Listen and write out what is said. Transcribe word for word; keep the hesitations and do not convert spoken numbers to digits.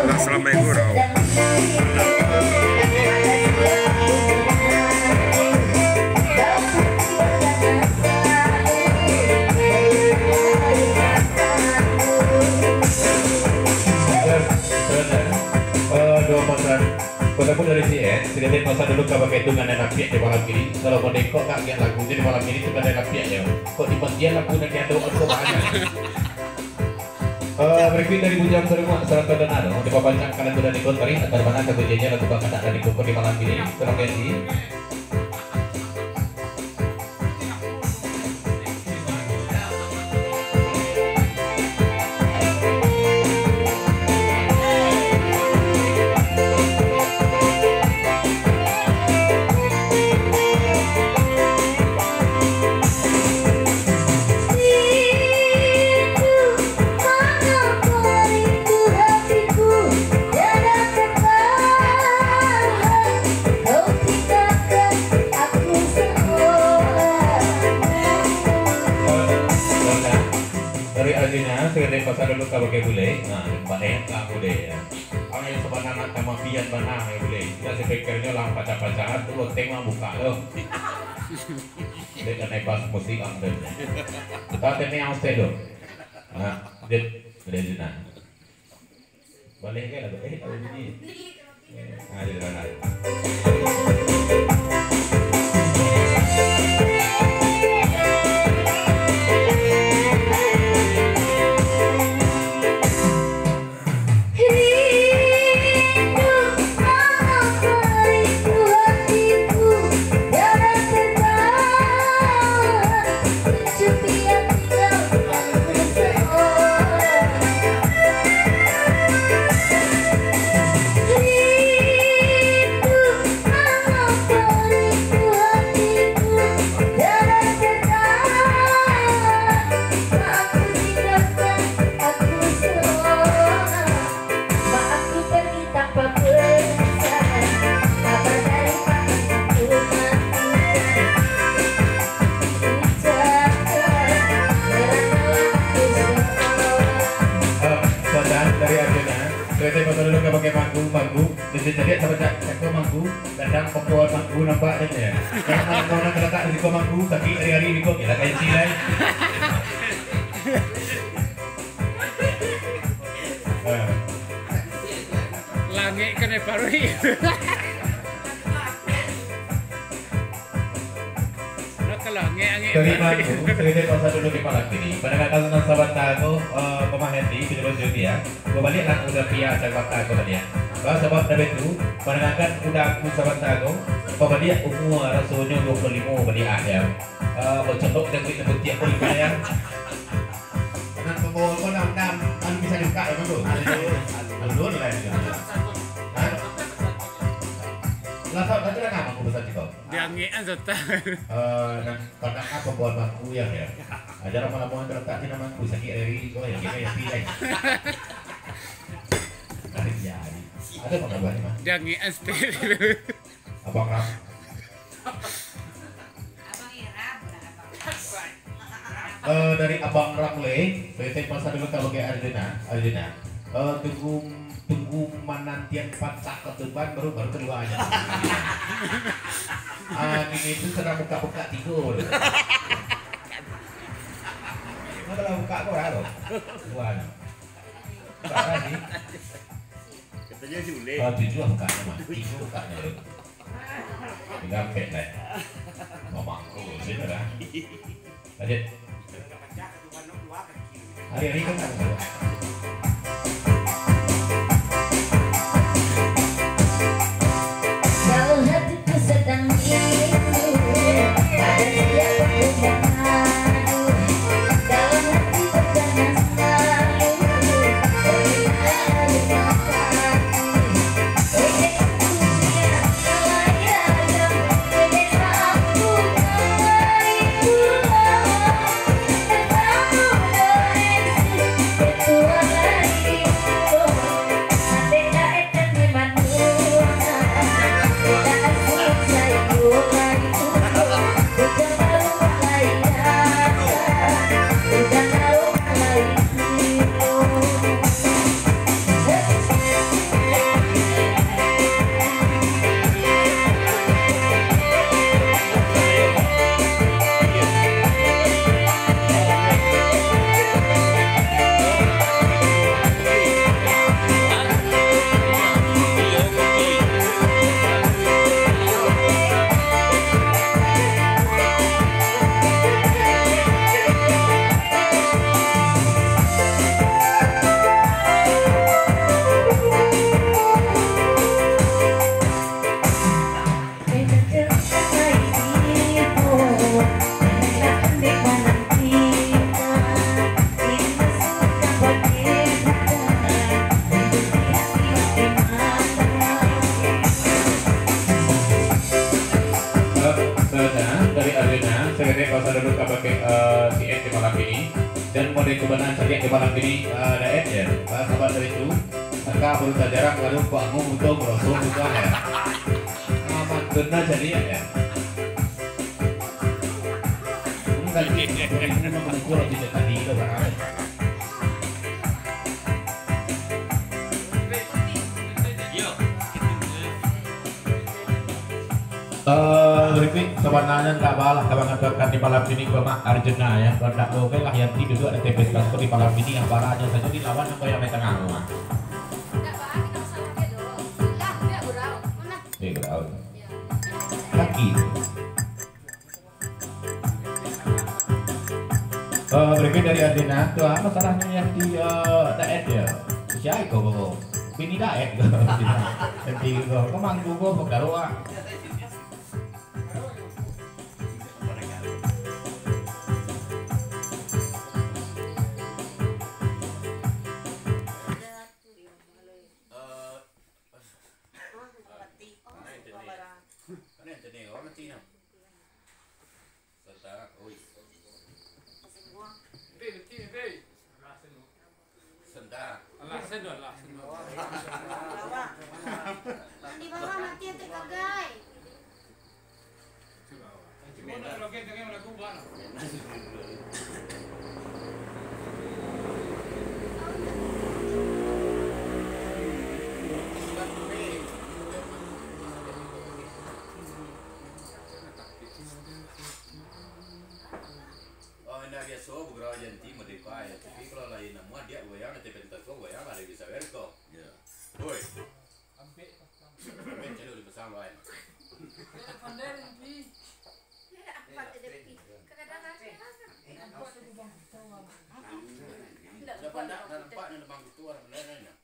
Lah salamai gurau. Eh, duo pasan. Kota pun dari C N, saketek pasan dulu ka bagai tu ngan nan apiak di malam kini. Kalau mau dengkok ka agiah lagu di malam kini tu ngan nan apiak yo. Kok di bagian lagu nan diado kok banyak. Eh, berikut dari Bujang Sarumak, Selatan Danau, dipapancang ka lagu dari Kontari, atau mana sabujanyo lagu bakadak dari Koko di malam ini, tolong ganti. Dari Arjuna, saketek pasan dulu ka bagai bulek. Nah, banyak ka bulek, yo. Ang nan sabana nak tamapian bana, yo, bulek. Indak sapikirnyo lah pacah-pacahan tu, loteng mah buka tu. Dek kanai bas musik ang tu. Kita tengok yang stay tu. Nah, dia, dia Arjuna. Baleh kan lagu, eh, lagu bunyi. Ah, dia dah, dah. Eh, Sultan dari Arjuna, saketek pasan dulu ka bagai manggu, manggu, jadi caliak sabacak cako manggu, kadang kopo manggu nampak je, yo. Kalau manggu nan talatak di siko manggu, sakik ari-ari di ko, kira kaya cilai. Eh. Langik kanai paruik. Lah kalau angek-angek. Dari manggu, saketek pasan dulu ka malam kini. Pandangakan nan sabanta ko, eh, Mama Hendy, sudah bersedia. Babaliak lah udah pia sabanta ko baliak. Bah, sabab dari tu, pandangakan udah aku sabanta ko, babaliak umua rasonyo duo puluah limo baliak ah, yo. Eh, bacondok jangguik nan putiah ko lima, yo. Nan pambawa ko nan, nan, nan bisa dibuka, yo, manggu. Alun, alun lah, yo. Hah? Lah, sabab tadi lah, manggu, pesan ciko. Diangekan sota. Eh, nan, pandangakan pambawa manggu, yo, yo. Aja lamo-lamo talatak di nan manggu, sakik ari ko, yo, kito yo pilih. Ari, ari. Ado panggabaran, Mas? Diangekan sota. Abang Ram. Eh, dari Abang Ramle, saketek pasan dulu ka bagai Arjuna, Arjuna. Eh, tunggu, tunggu manantian pasak ketuban baru, baru kalua aja. Ah, kini tu sadang buka-buka tigo tu. Nah, kalau buka ko lah tu. Dua tu. Buka lah ni. Katonyo si Uleh. Ah, tujuah bukaknyo, mah. Tigo bukaknyo tu. Tingga ampek lai. Mamangku, sini lah. Lanjut. Hari-hari kan tak tahu. Kalau hatiku sedang rindu, ada siapa ku mengadu? Dalam hati bertanya selalu, bagaimana air mataku? Malam ini, eh, Daet, ya. Sahabat dari itu, maka baru tak jarang lalu Pak Ngum untuk merosot juga, ya. Aman, benar jadi, ya. Enggak, ini memang mengukur tidak tadi itu, Bang. Eh, Rifik, sabananyo ndak baa lah ka mangatokan di malam ini ko, Mak Arjuna, ya. Kalau ndak, oke lah, Yanti duduak di T P sekarang di malam ini, yang baranyo sajo dilawan, yang goyang di tangah ko, Mak. Ndak baa, kita masalah dia dulu. Lah, dia gurau. Mana? Eh, gurau. Ya. Kaki. Eh, berikut dari Ardina, tu apa salahnya yang di, eh, Daet ya? Siapa kau, kau? Bini Daet kau. Nanti kau, kau manggu kau, kau karuak. Eh, mana internet? Mana internet? Orang mati nah. Santa, oi. Santa. Alah, sendal lah, sendal. Di bawah mati, ati kagai. Cuma kalau kita yang lagu bang. Oh, indak biaso, bagurau janti, madepa, ya. Tapi kalau lain namuah, diak goyang, nanti bentar ko goyang, lah, bisa berko. Ya. Woi. Ambek. Ambek, jalur dipasang, wai. Dia pandai, Pi. Kadang-kadang. Dah pandai, dah nampak, dah nampak gitu, orang pandai, dah.